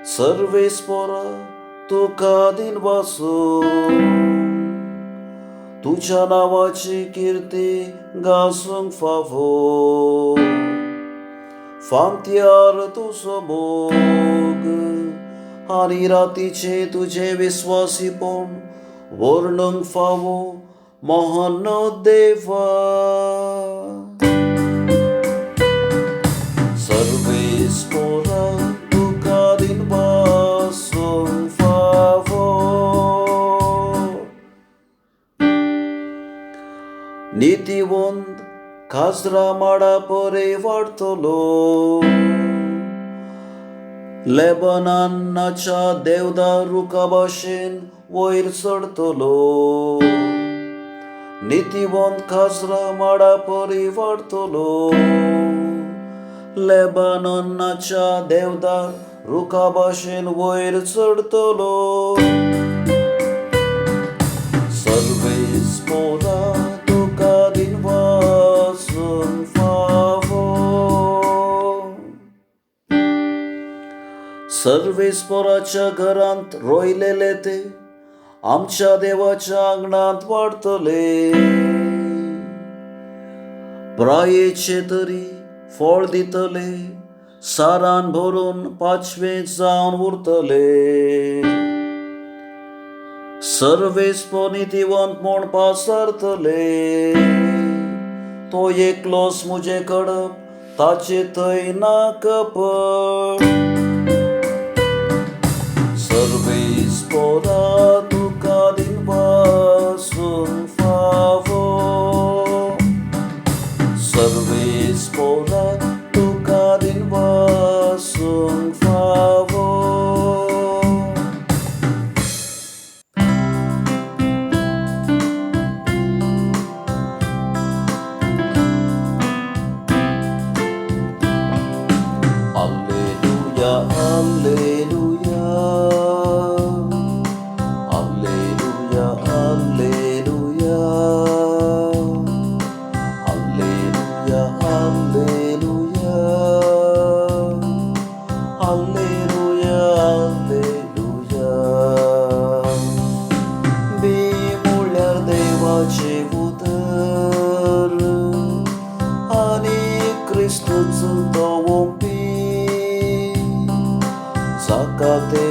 सर्वेस्पोरा तुका दिनवासूं, तुज्या नांवाची किर्ती गासूंक फावो। फांत्यार तुजो मोग आनी रातीचें तुजें विस्वासीपण वर्णूंक फावो महान देवा। सर्वेस्पोरा तुका दिनवासूंक फावो। नितीवंत खाजरा माडा परे वाडटलो, लेबनानाच्या देवदार रुखा भाशेन वयर चडटलो। नितीवंत खाजरा माडा परी वाडटलो, लेबनानाच्या देवदार रुखा भाशेन वयर चडटलो। सर्वेस्पोरा तुका दिनवासूंक फावो। सर्वेस्पोराच्या घरांत रोयलेले ते आमच्या देवाच्या आंगणांत वाडटले। प्रायेचे तरी फळ दितले, सारान भरून पांचवें जावन उरतले। सर्वेस्पोर नितीवंत म्हूण पासारतले, तो एकलोच म्हजें कडप ताचे थंय ना कपट। सर्वेस्पोरा तुका दिनवासूंक फावो, सर्वेस्पोरा तुका दिनवासूंक फावो। Alleluia, alleluia, alleluia, alleluia, alleluia, alleluia, alleluia, alleluia. बी म्हळ्यार देवाचें उतर आनी क्रिस्तूच तो ओंपी, जाका ते